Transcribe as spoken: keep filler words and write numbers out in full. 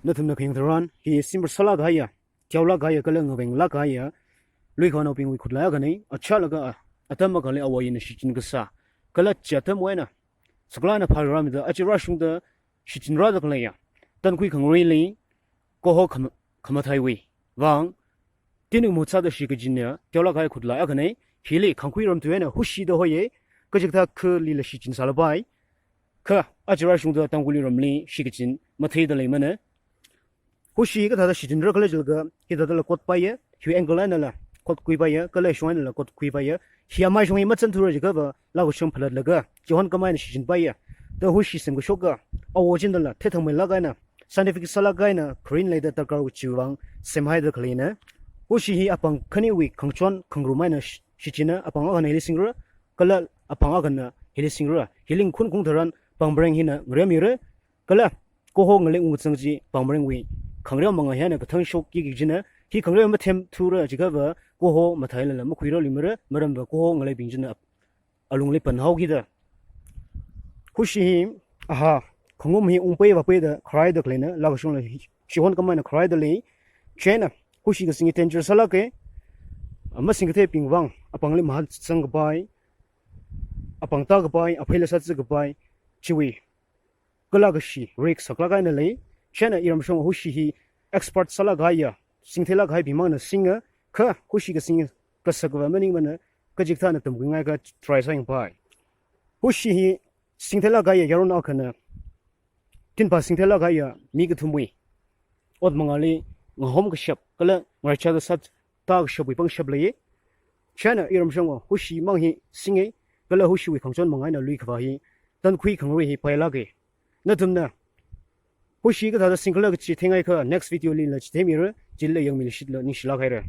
Nathumna khayang tharan, hi simbar sālāk kahaiya, teolāk kahaiya, kala ngavenglāk kahaiya, lui khavānaobingwui khutlai akhana, achālakha a, atam akhali awui eina shichin kasā, kala chi atamwui eina, saklāk eina phārāmida, aja rāshungda, shichinrāda khaleiya, Tankui khangaruili, Koho kham-, khamatheiwui vang, tinuk mutsāda shikachinna, teolāk kahai khutlai akhana, hili Khangkhui ram tuina Hushi da hoiya, kachikathā khalila shichin sālapai, kha aja rāshungda Tangkhul ramli shikachin matheida leimana. Hushi kathāda shichinra khala jilaga, hithādala kotpaiya, hiwui angle einala kotkhuipaiya, kala shong einala kotkhuipaiya, hi amei shong hi mazanthura jiakhava, laga shong phalatlaga, chihon khamei eina shichinpaiya. Da Hushi semkashoka, awo chindala, thethangmeilāk eina, scientific sālāk eina, green leida darkar kachiwui vang, semhaida khaleina. Hushi hi apāng khaniwui khangachon khangarum eina shi-, shichinna, apāng akhana hili singra, kala apāng akhana hili singra, hili khun kung tharan, pāng mareng hina ngaremmira, kala Koho ngalei ungkazang chi pāng marengwui khangareo manga hina kathang shokki kajina, hi khangareo mathemthura jiakhava, Koho matheilala makhuirāluimara, maramva Koho ngaleibing china ap-, alungli panhaokida. Hushi hi, aha, khangum hi ungpai vāpaida kharaida khaleina, laga shongla hi, chihon khamei eina kharaida lei, chieina, Hushi kasing hi danger sālāka, masingkatheibing vang, apāngli mahān zangkapai, apāng tākapai, apheila sāzākapai, chiwui kala kashi, risk saklāk eina lei, chieina iramshong Hushi hi expert sālāk kahaiya, singtheilāk kahaibing mangna singa, kha Hushi kasing kasakva maningmana, kachikathāna tamkhuingaikha try sāyangpai. Hushi hi singtheilāk kahaiya yaron akhana, tinpā singtheilāk kahaiya mi kathumwui ot mangāli ngahom kashap, kala ngaraichāda sātā kashapwui pangshap lei. Chieina iramshong Hushi mang hi singa, kala Hushiwui khangachon manga eina lui khavā hi, Tankui khangarui hi pailāka. Nathumna Hushi kathāda singkhala kachi theingaikha next video lila chitheimira, chila yangmilashitla ningshilāk haira.